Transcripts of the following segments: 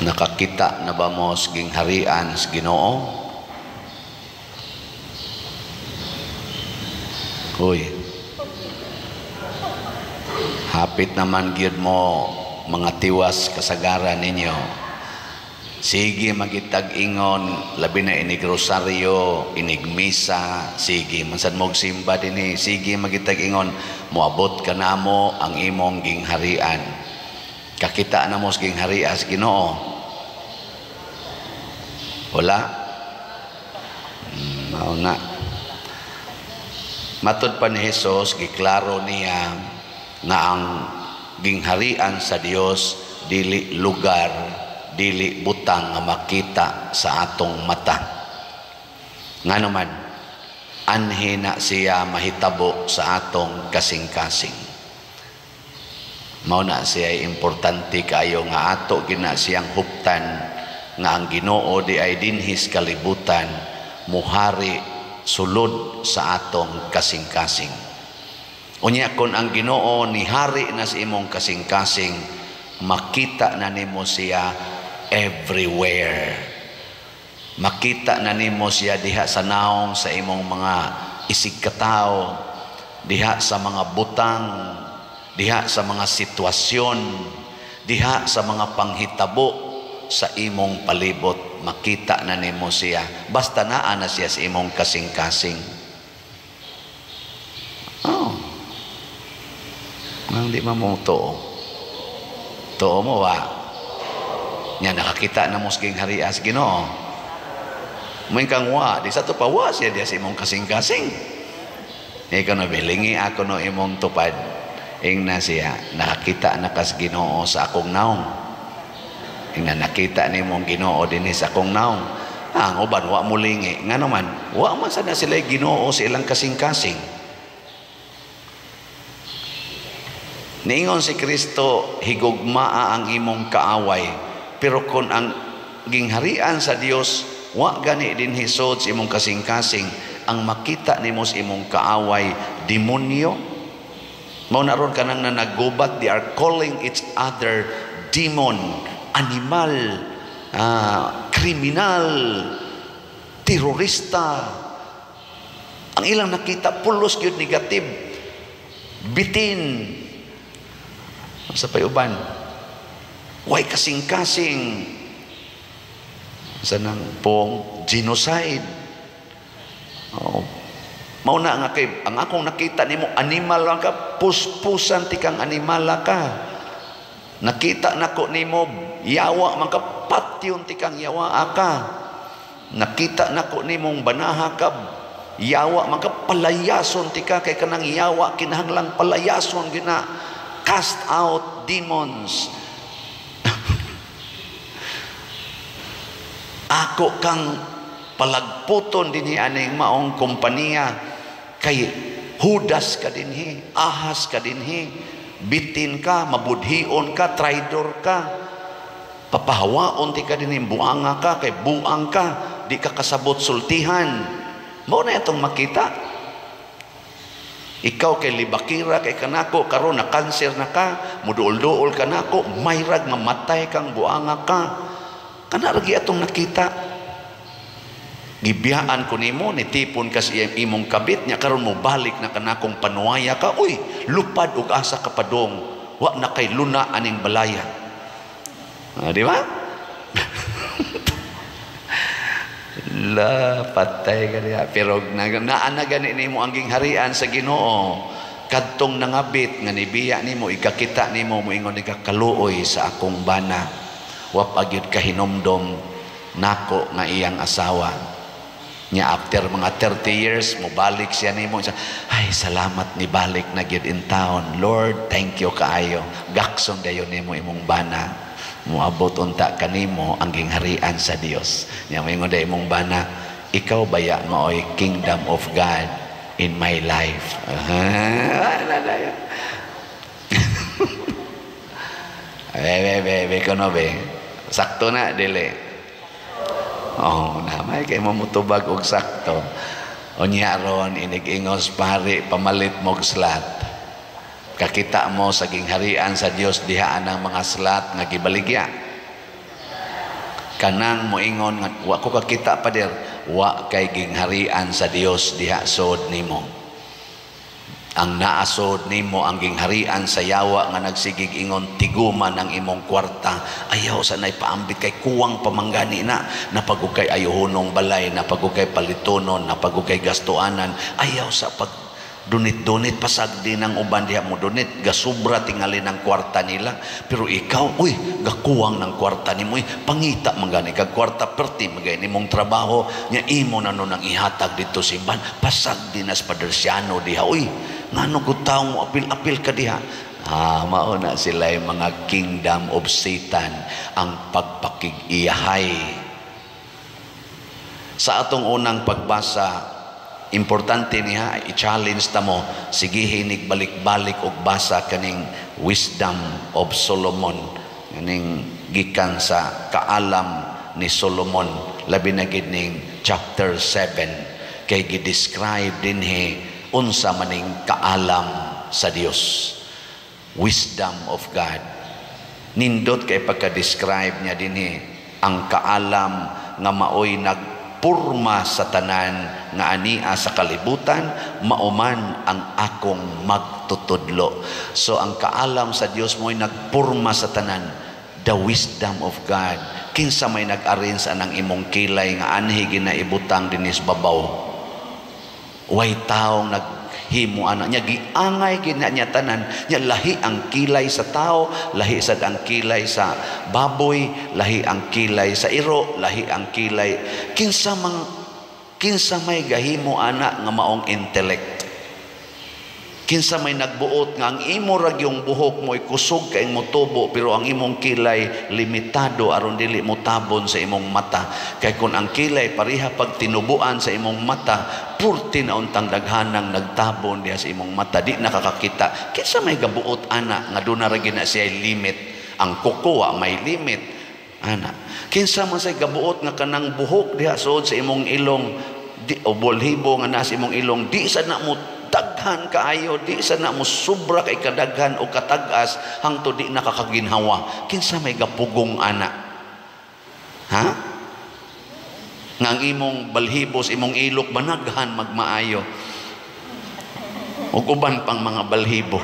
Nakakita na ba mo sa gingharian sa Ginoo? Uy. Hapit naman gyud mo mga tiwas kasagaran ninyo. Sige magitag ingon, labi na inig rosaryo, inig misa, sige mansad mo simba dinhi, sige magitag ingon, moabot ka namo ang imong gingharian. Kakita na mo sa gingharian sa Ginoo. Wala? Mao na. Matod pa ni Jesus, giklaro niya nga ang gingharian sa Dios dili lugar, dili butang nga makita sa atong mata. Ngano man, anhi na siya mahitabo sa atong kasing-kasing. Mao na siya importante kaayo nga ato gina siyang huptan nga ang Ginoo di ay dinhis kalibutan muhari sulod sa atong kasing-kasing. Unya kon ang Ginoo nihari na sa imong kasing-kasing, makita na nimo siya everywhere. Makita na nimo siya diha sa naong sa imong mga isig katawo, diha sa mga butang, diha sa mga sitwasyon, diha sa mga panghitabo sa imong palibot. Makita na nimo siya basta naa na siya sa imong kasing-kasing. Oh. Nang di man mo tuo. Tuo mo wa. Nya nakakita na mo sa gingharian sa Ginoo. Moing kang wa, di sa to pa wa siya diha sa imong kasing-kasing. Ikaw na bilingi ako no imong tupad. Ingna siya, nakakita na kas Ginoo sa akong naong. Ingna nakita nimo ang Ginoo dinhi sa akong naong. Ang uban wa mo lingi. Ngano man, wa man sad na sila Ginoo sa ilang kasing-kasing. Niingon si Kristo, higugmaa ang imong kaaway. Pero kung ang gingharian sa Dios wa gani dinhi sud sa imong kasing-kasing, ang makita nimo sa imong kaaway demonyo. Mao na ron kanang nanagubat, they are calling each other demon, animal, kriminal, terorista. Ang ilang nakita pulos gyud negative, bitin sa payuban, way kasing-kasing, sa nang pong genocide. Oh. Mao na nga kay ang akong nakita nimo animal lang ka, puspusan ti kang animal ka. Nakita nako nimo yawa man ka, patyon ti kang yawa ka. Nakita nako nimong banaha ka, yawa man ka, palayason ti ka kay kanang yawa kinahanglang palayason gina. Cast out demons. Ako kang palagputon dinhi aning maong kompanya kay Judas ka dinhi, ahas ka dinhi, bitin ka, mabudhion ka, traidor ka, papahawaon ti ka dinhi, buanga ka, kay buang ka, di ka kasabot sultihan. Mao na itong makita. Ikaw kay libakira kay kanako, karon na kanser na ka, muduol-duol kanako, mayrag mamatay kang buanga ka. Kana lagi atong nakita. Gibiyaan ko nimo, nitipon ka sa imong kabit nya karon mo balik na kanakong panuwaya ka. Uy, lupad og asa ka padong, wa na kay luna aning balaya. Di ba? La, patay ka diha. Pero naa na gani nimo ang gingharian sa Ginoo. Kadtong nangabit nga nibiya nimo, ikakita nimo, moingon ka kaluoy sa akong bana. Wa pa gyud kahinomdom nako nga iyang asawa. Nya after mga 30 years mobalik siya nimo, ay salamat ni balik na gyud in town. Lord, thank you kaayo. Gakson dayon nimo imong bana. Moabot unta kanimo ang gingharian sa Dios. Nya moingon day imong bana, ikaw baya maoy kingdom of God in my life. Be be be kono be. Sakto na dili. Oh, namay kay mo mutubag og sakto. Unya ron inig-ingos pare pamalit mog slat. Kakita mo sa gingharian sa Dios diha ang mga slat nga gibaligya. Kanang moingon nga wa ko kakita, pader, wa kay gingharian sa Dios diha sod nimo. Ang naasod nimo ang gingharian sa yawa nga nagsigig ingon tiguman ang imong kwarta, ayaw sa nay paambit kay kuwang pamanggani na, napagukay ayuhonong balay, napagukay palitonon, napagukay gastuanan, ayaw sa pag dunit-dunit, pasag din ang uban diha mo dunit, gasubra tingali ng kwarta nila, pero ikaw, uy, gakuwang ng kwarta nimo, uy, pangita man gani kag kwarta, perti magay nimong trabaho nya, imo na nun ang ihatag dito simbahan, pasag din as padersyano diha, uy, ngano ko taong mo apil-apil ka diha. Ah, mao na sila yung mga kingdom of Satan, ang pagpakig-iyahay. Sa atong unang pagbasa, importante niya i-challenge ta mo, sige hinig balik-balik og basa kaning Wisdom of Solomon, kaning gikan sa kaalam ni Solomon, labi na gid ning chapter 7 kay gi-describe dinhi unsa maning kaalam sa Dios, wisdom of God. Nindot kay pagka-describe niya dinhi ang kaalam nga maoy nagpurma sa tanan nga ania sa kalibutan, mauman ang akong magtutudlo. So ang kaalam sa Dios mo'y nagpurma sa tanan, the wisdom of God. Kinsa may nag-arrange anang imong kilay nga anhi ginaibutang dinis babaw? Way taong naghimo ana niya, giangay gina niya tanan niya. Lahi ang kilay sa tao, lahi sad ang kilay sa baboy, lahi ang kilay sa iro, lahi ang kilay. Kinsa may gahimo ana nga maong intellect? Kinsa may nagbuot nga ang imo ra gyung buhok mo kusog kay motubo, pero ang imong kilay limitado aron dili mo tabon sa imong mata? Kay kun ang kilay pareha pag tinubuan sa imong mata, purti na untang daghanang nagtabon diha sa imong mata, di nakakakita. Kinsa may gabuot ana nga duna ra gyud na siya limit? Ang kuko wa may limit ana. Kinsa man say gabuot nga kanang buhok diha suod sa imong ilong di, o bolhibo nga nasa imong ilong, di sa na mo daghan kaayo, di sa na mo sobra kay kadaghan o katag-as hangtod di nakakaginhawa? Kinsa may gapugong ana, ha, nga ang imong balhibos, imong ilok managhan magmaayo ug uban pang mga balhibo?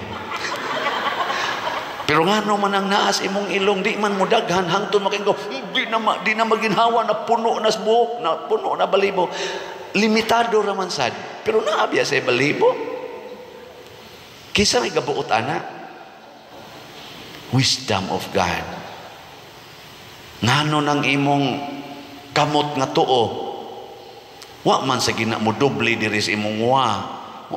Pero ngano man ang naas imong ilong di man mo daghan hangtod makaingon di na maginhawa, na puno na sa buhok, na puno na balhibo? Limitado ra man sad, pero naa biya sa balhibo. Kinsa may gabuot ana? Wisdom of God. Ngano nang imong kamot nga tuo wa man sa gina mo doble diri sa imong wa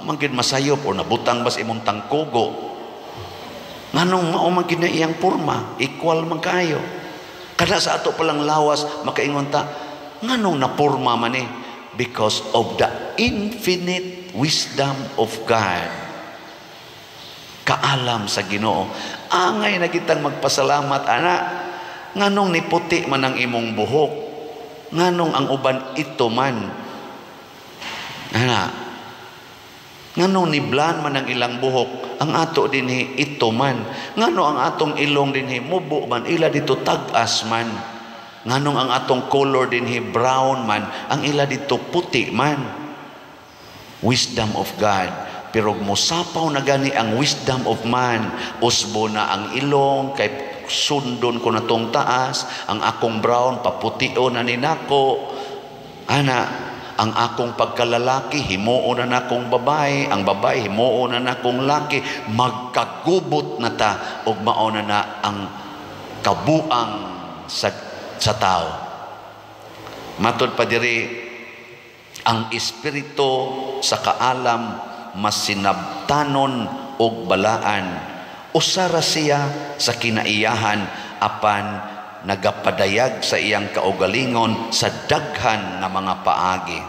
man gid masayop o nabutang bas imong tangkugo? Nganong mao man gid na iyang porma, equal man kaayo? Kada sa ato palang lawas, makaingon ta, nganong naporma man eh? Because of the infinite wisdom of God. Kaalam sa Ginoo. Angay na kitang magpasalamat ana. Nganong niputi man ang imong buhok? Nganong ang uban ito man? Ana, nganong niblan man ang ilang buhok, ang ato dinhi ito man? Ngano ang atong ilong dinhi mubo man, ila dito tag-as man? Nganong ang atong color dinhi brown man, ang ila dito puti man? Wisdom of God. Pero mosapaw na gani ang wisdom of man, usbo na ang ilong kay sundon ko na tong taas, ang akong brown paputio na ni nako. Ana, ang akong pagkalalaki himuon na nakong babae, ang babae himuon na nakong laki, magkagubot na ta ug mao na na ang kabuang sa tao. Matod pa diri, ang espiritu sa kaalam masinabtanon og balaan. Usa ra siya sa kinaiyahan, apan nagapadayag sa iyang kaugalingon sa daghan nga mga paagi.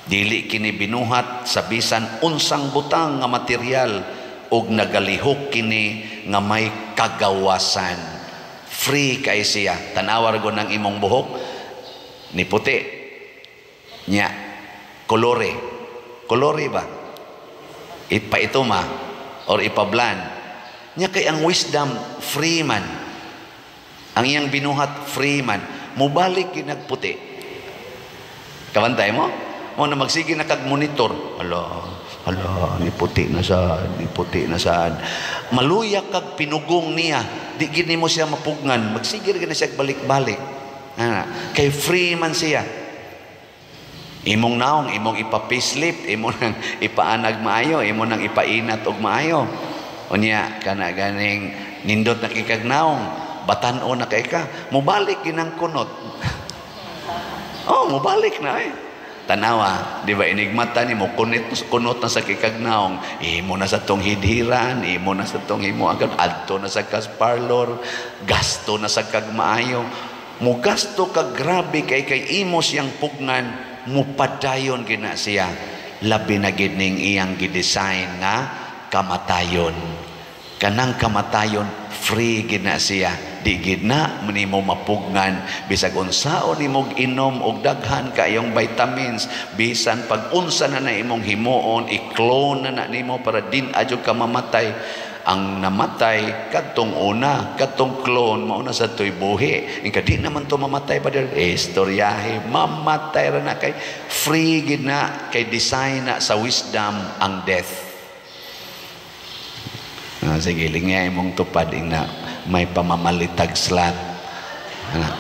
Dili kini binuhat sa bisan unsang butang nga material ug nagalihok kini nga may kagawasan. Free kay siya. Tanawar go ng imong buhok ni puti nya kolore. Kolore ba? Ipa ito ma or ipablan. Nya kay ang wisdom free man. Ang iyang binuhat free man. Mubalik ginagputi. Kabantay mo? Mo na magsige na kag monitor. Hala, hala, ni puti na sad, ni puti na sad. Maluya kag pinugong niya. Di gid nimo siya mapugngan. Magsige ra na siya balik-balik. Ah, kay free man siya. Imong naong, imong ipa-facelift, imo nang ipaanag maayo, imo nang ipainat og maayo. Unya kana ganing nindot na kikag naong, batan-o na kay ka, mubalik ginang kunot. Oh, mubalik na eh. Tanawa, di ba inigmata ni mo kunit kunot na sa kikag naong, imo na sa tong hidhiran, imo na sa tong himo agad adto na sa kas parlor, gasto na sa kag maayo. Mo gasto ka grabe kay kay imo siyang pugnan, mupadayon gina siya. Labi na gid ning iyang gidesign nga kamatayon. Kanang kamatayon free gid na siya. Di gid na nimo mapugnan bisag unsaon nimo inom og daghan kayong vitamins, bisan pag unsa na na imong himuon, i-clone na na nimo para din adyo ka mamatay. Ang namatay kadtong una, kadtong clone mao na sa toy buhi. Inka di naman to mamatay pa dir, eh, istoryahe, mamatay ra na kay free gid na, kay design na sa wisdom ang death. Ah, sige, lingya imong tupad ina may pamamalitag slat. Ana.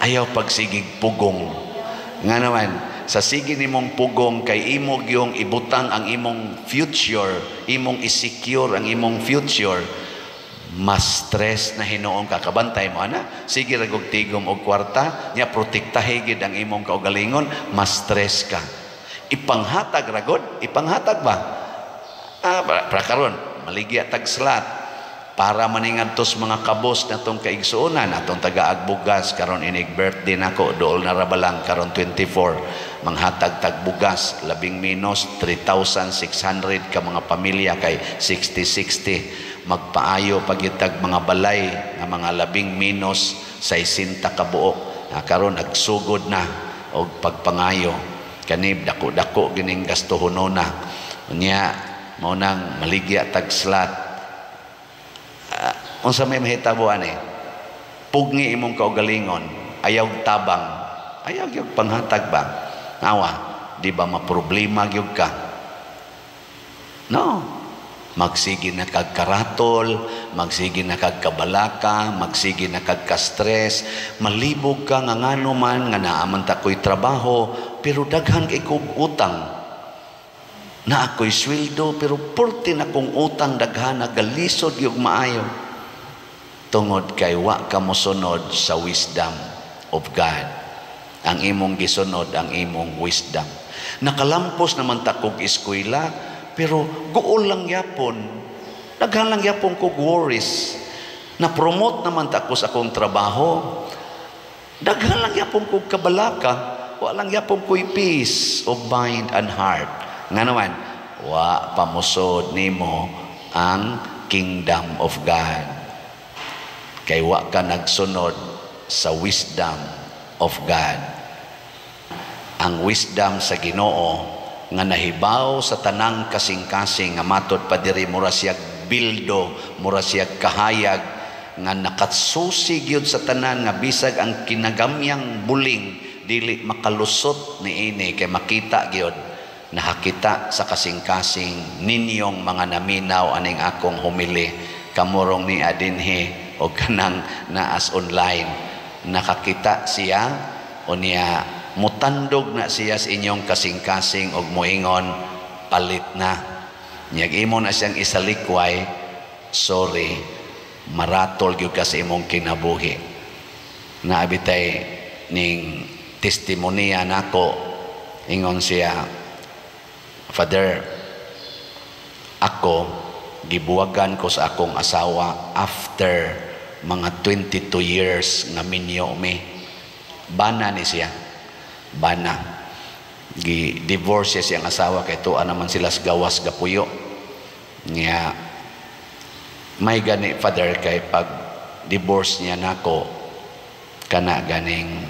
Ayaw pagsigig pugong. Nga naman, sa sige nimong pugong kay imo gyung ibutang ang imong future, imong i-secure ang imong future, mas stress na hinuon ka. Kabantay mo ana, sige ra gog tigom og kwarta, nya protektahe gid ang imong kaugalingon, mas stress ka. Ipanghatag ra gud, ipanghatag ba? Ah, para karon maligya tag slat para maningadtos mga kabos na tong kaigsuonan atong taga-agbugas karon inig birthday nako, dool na ra balang karon 24, manghatag tag bugas labing menos 3,600 ka mga pamilya kay 60-60, magpaayo pagitag mga balay nga mga labing menos 60 ka buok. Ah, karon nagsugod na og pagpangayo kanib dako-dako gining gastuhonona. Unya mao nang maligya tag slat. Unsa may mahitabo ani, pugni imong kaugalingon, ayaw tabang, ayaw gyud panghatag ba, awa di ba maproblema gyud ka? No, magsige na kag karatol, magsige na kag kabalaka, magsige na kag ka-stress, malibog ka nga ngano man nga naaman ta ko'y trabaho pero daghan kay kog utang. Na ako'y sweldo pero purti na kong utang daghan, nagalisod yung maayo. Tungod kay wa ka mosunod sa wisdom of God. Ang imong gisunod ang imong wisdom. Nakalampos naman ta kog eskwela pero guol lang yapon. Daghan lang yapon kog worries. Na-promote naman ta ko sa akong trabaho. Daghan lang yapon kog kabalaka. Wa lang yapon ko'y peace of mind and heart. Nga naman, wa pamusod nimo ang kingdom of God. Kay wa ka nagsunod sa wisdom of God. Ang wisdom sa Ginoo nga nahibaw sa tanang kasing-kasing nga matod pa diri mura siyag bildo, mura siyag kahayag nga nakatsusi gyud sa tanan nga bisag ang kinagamyang buling dili makalusot niini kay makita gyud, nakakita sa kasing-kasing ninyong mga naminaw aning akong humili kamurong ni adinhi o kanang naas online, nakakita siya o niya mutandog na siya sa inyong kasing-kasing og moingon palit na niyag imo na siyang isalikway, sorry, maratol gyud ka sa imong kinabuhi. Naabitay ning testimonya nako, ingon siya, "Father, ako gibuwagan ko sa akong asawa after mga 22 years nga minyo mi." Bana ni siya. Bana. Gi-divorce siya siyang asawa kay tuwa naman sila sa gawas gapuyo. Nga may gani, Father, kay pag divorce niya nako kana ganing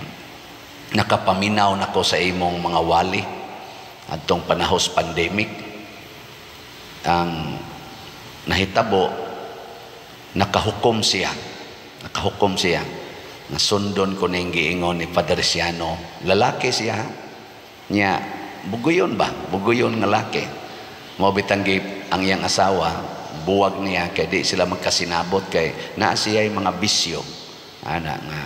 nakapaminaw nako sa imong mga wali atong panahos pandemic. Ang nahitabo, nakahukom siya. Nakahukom siya. Nga sundon ko ning giingon ni Father Siano. Lalaki siya. Nya buguyon ba? Buguyon nga laki. Mao bitang ang iyang asawa buwag niya kay di sila magkasinabot, kay naa siya mga bisyo ana nga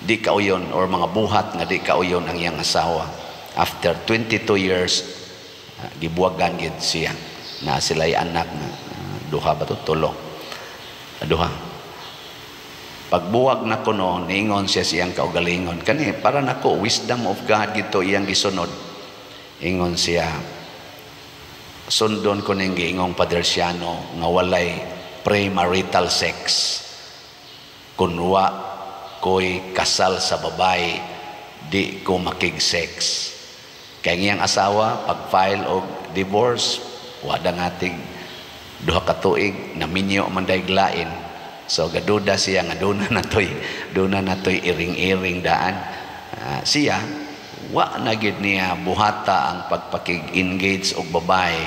di kauyon or mga buhat nga di kauyon ang iyang asawa. After 22 years, gibuwagan gid siya. Na sila anak nga duha ba to, tulo, duha. Pagbuwag na kuno, niingon siya siyang kaugalingon kani, para nako wisdom of God gito iyang gisunod. Ingon siya, "Sundon ko ning giingong Padre Siano nga walay premarital sex. Kun wa ko'y kasal sa babae, di ko makig-sex." Kay ang iyang asawa, pag-file og divorce, wala ngating 2 ka tuig, naminyo man dayg lain. So gaduda siya nga duna natoy iring-iring daan. Siya wa na gid niya buhata ang pagpakig-engage og babae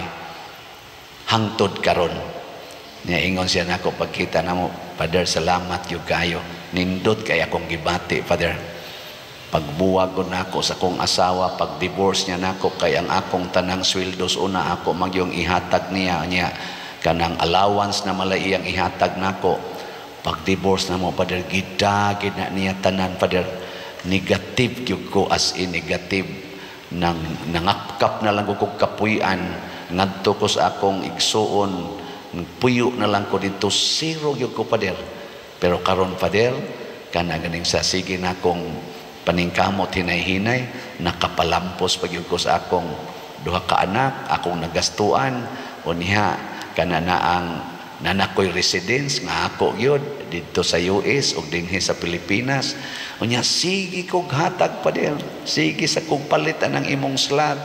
hangtod karon. Niya ingon siya nako pagkita namo, "Father, salamat gyud kayo. Nindot kay akong gibati, Father. Pagbuwag ko nako sa akong asawa, pag divorce niya nako, kay ang akong tanang sweldo una ako magyong ihatag niya niya kanang allowance na malay iyang ihatag nako. Pag divorce na mo, Father, gidagid na niya tanan, Father. Negative gyud ko, as in negative. Nang nangapkap na lang ko kog kapuy-an ngadto ko sa akong igsuon, puyo na lang ko dito, zero gyud ko, Father. Pero karon, Father, kana ganing sa sige na akong paningkamot hinay-hinay, nakapalampos pa gyud ko sa akong duha ka anak, akong nagastuan o niya kana na ang nanakoy residence nga ako gyud didto sa US ug dinhi sa Pilipinas. Unya sige kog hatag, Father, sige sa kog palit ang imong slot.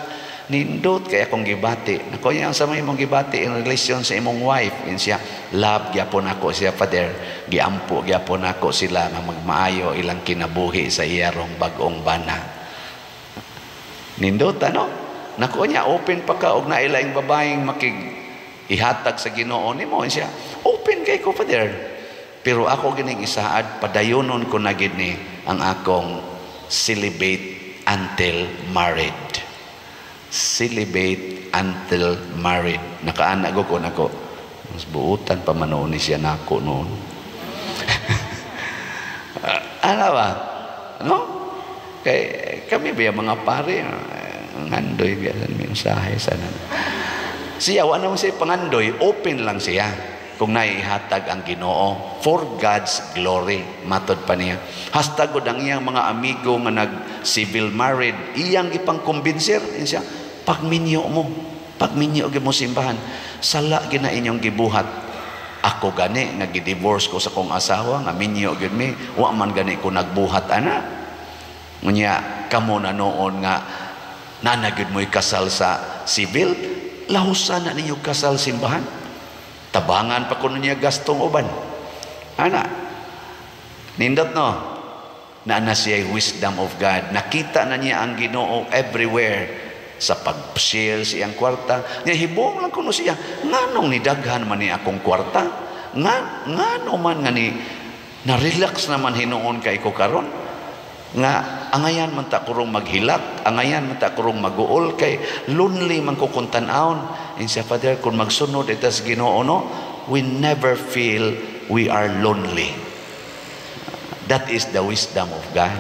Nindot kay akong gibati." Nako yang sa may imong gibati in relation sa imong wife? In siya, "Love gyapon ako siya, Father. Giampo gyapon ako sila nga magmaayo ilang kinabuhi sa iyarong bag-ong bana." Nindot ano? Nako niya, open pa ka og nailaing babaeng makig ihatag sa Ginoo nimo? Siya, "Open kay ko, Father. Pero ako gining isaad, padayonon ko na gid ni ang akong celibate until married." Celibate until married. Nakaana ko nako. Mas buutan pa man ni siya nako noon. Ano ba? No? Kay kami ba mga pare, ngandoy biya mensahe sana. Siya, wala naman siya pangandoy, open lang siya kung naihatag ang Ginoo for God's glory, matod pa niya. Hasta gud ang iyang mga amigo nga nag civil married, iyang ipangkumbinser siya, "Pagminyo mo, pagminyo gyud mo simbahan, sala gina inyong gibuhat. Ako gani nga gidivorce ko sa kong asawa nga minyo gyud mi, wa man gani ko nagbuhat ana. Unya kamo na noon nga nana gyud mo'y kasal sa civil, lahusan na ninyo kasal simbahan. Tabangan pa kuno niya gastong uban." Ana. Nindot no? Na na siya wisdom of God. Nakita na niya ang Ginoo everywhere sa pag-share sa iyang kwarta. Niya hibong lang kuno siya. Nganong nidaghan man ni akong kwarta? Nga ngano man nga ni na-relax naman hinuon kay ko karon? Nga angayan man ta kurong maghilak, angayan man ta kurong maguol kay lonely man ko kung tan-awon. In siya, "Father, kung magsunod ita sa Ginoo no, we never feel we are lonely." That is the wisdom of God.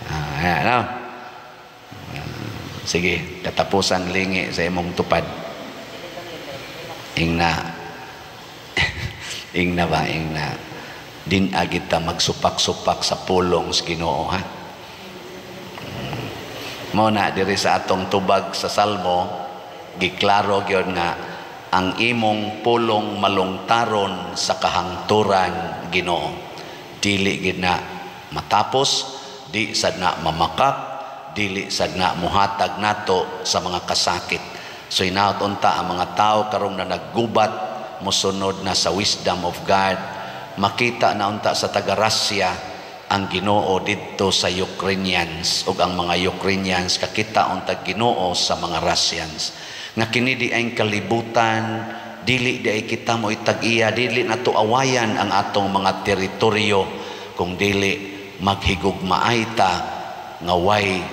Ah, ano? Sige, katapusan lingi sa imong tupad. Ingna. Ingna ba? Ingna. Din agit ta magsupak-supak sa pulong sa Ginoo, ha? Mo na diri sa atong tubag sa Salmo, giklaro gyud nga ang imong pulong malungtaron sa kahangturan, Ginoo. Dili gid na matapos, di sad na mamakak, dili sad na muhatag nato sa mga kasakit. So inaot unta ang mga tao karong na naggubat, mosunod na sa wisdom of God. Makita na unta sa taga Russia ang Ginoo didto sa Ukrainians ug ang mga Ukrainians kakita unta Ginoo sa mga Russians. Nga kini di ay kalibutan, dili di ay kita mo itag-iya, dili nato awayan ang atong mga teritoryo. Kung dili maghigugmaay ta nga way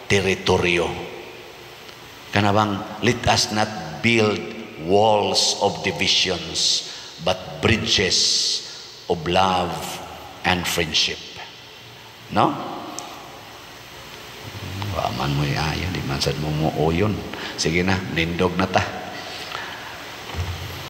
teritoryo. Kanabang let us not build walls of divisions but bridges of love and friendship. No? Wa man mo ayo, di man sad mo uyon. Sige na, nindog na ta.